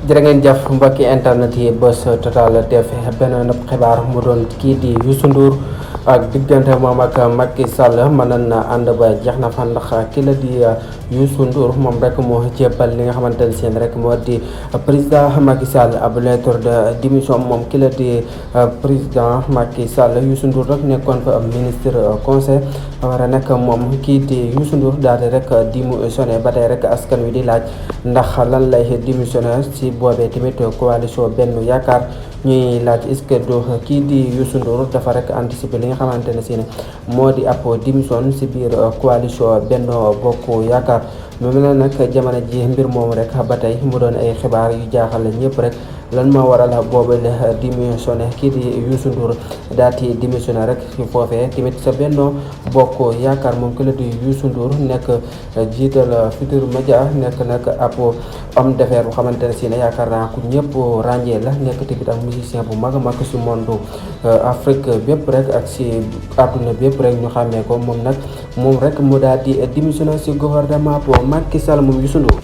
jërë ngeen jëf mbokki internet yi Buzz Total TV benn xibaar mu doon kii di Youssou Ndour ak diggante moom ak Macky Sall mënoon na ànd ba jeex na fa ndax ki la di Youssou Ndour moom rek moo jébbal li nga xamante ne seen rek moo di président Macky Sall ab lettre de démission moom ki la di président Macky Sall Youssou Ndour rek nekkoon fa ministre conseil war a nekk moom kii di Youssou Ndour daal di rek démissionné ba tey rek askan wi di laaj ndax lan lay démissionné si boobee tamit coalition Benno Yaakaar ñuy laaj est-ce que do kii di Youssou Ndour dafa rek anticiper li nga xamante ne si ne moo di ab démission si biir coalition Benno Bokk Yaakaar mu mel ne nag jamono ji mbir moomu rek ba tey mu doon ay xibaar yu jaaxal ñëpp rek lan moo waral boobu la démissionné kii di Youssou Ndour daal di démissionné rek ci foofee tamit sa Benno Bokk Yaakaar moom ki la di Youssou Ndour nekk jiital Futurs Médias nekk nag ab homme d'affaires bu xamante ne si ne yaakaar naa ku ñëpp ràññee la nekk tamit ak musicien bu mag a mag si monde Afrique bépp rek ak si àdduna bépp rek ñu xàmmee ko moom nag moom rek mu daal di démissionné si gouvernement bu Macky Sall moom Youssou Ndour